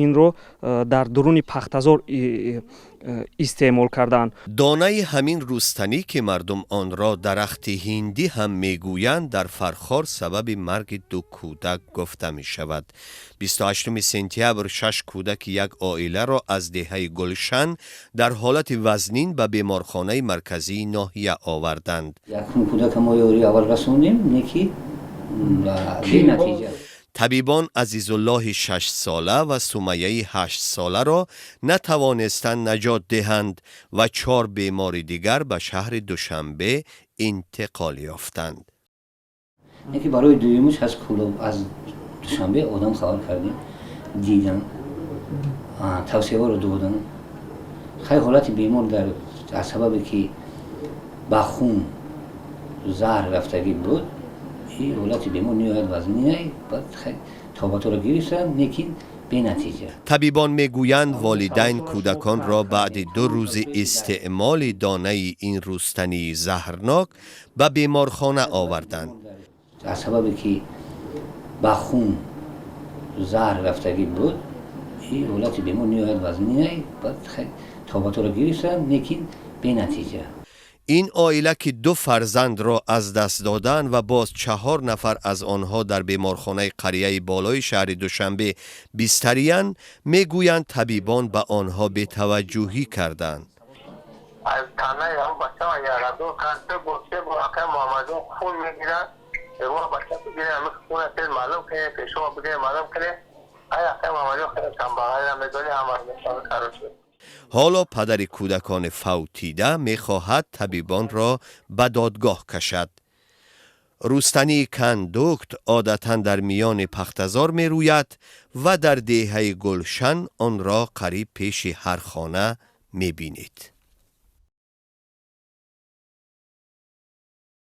Инро дар дуруни пахтазор истеъмол карданд. Донаи ҳамин рустанӣ, ки мардум онро дарахти ҳиндӣ ҳам мегӯянд, дар Фархор сабаби марги ду кӯдак гуфта мешавад. 28 сентябр шаш кӯдаки як оиларо аз деҳаи Гулшан дар ҳолати вазнин ба беморхонаи марказии ноҳия оварданд. Якум кӯдака мо ёрии аввал расондем, не ки бенатиҷа. Табибон Азизуллоҳи 6-сола ва Сумайяи 8-соларо натавонистанд наҷот диҳанд ва чор бемори дигар ба шаҳри Душанбе интиқол ёфтанд. Не ки барои дуюмаш аз Кӯлоб, аз Душанбе одам хабар кардем, дидан, тавсияҳоро додан. Хай, ҳолати бемор дар аз сабабе ки ба хун заҳр рафтагӣ буд, ҳолати бемор ниҳоят вазнина. Баъд табобатро гирифтанд, лекин бенатиҷа. Табибон мегӯянд, волидайн кӯдаконро баъди 2 рӯзи истеъмоли донаи ин рустании заҳрнок ба беморхона оварданд. Аз сабабе ки ба хун заҳр рафтагӣ буд, ҳолати бемор ниҳоят вазнина. Баъд табобатро гирифтанд, лекин бенатиҷа. Ин оила, ки ду фарзандро аз даст доданд ва боз чаҳор нафар аз онҳо дар беморхонаи қарияи болои шаҳри Душанбе бистариянд, мегӯянд, табибон ба онҳо бетаваҷҷӯҳӣ карданд. Аз танаи ҳам бача ярадор кард, се бор, се бор акай Муҳаммадҷон хун мегирад. Ва бача бигире, ҳами хуна тез маълум кунем, пешова бигире, маълум кунем. Ай, акай Муҳаммадҷон хеле камбағалӣ медони, ҳама короче. Ҳоло падари кӯдакони фавтида мехоҳад табибонро ба додгоҳ кашад. Рустании кандукт одатан дар миёни пахтазор мерӯяд ва дар деҳаи Гулшан онро қариб пеши ҳар хона мебинед.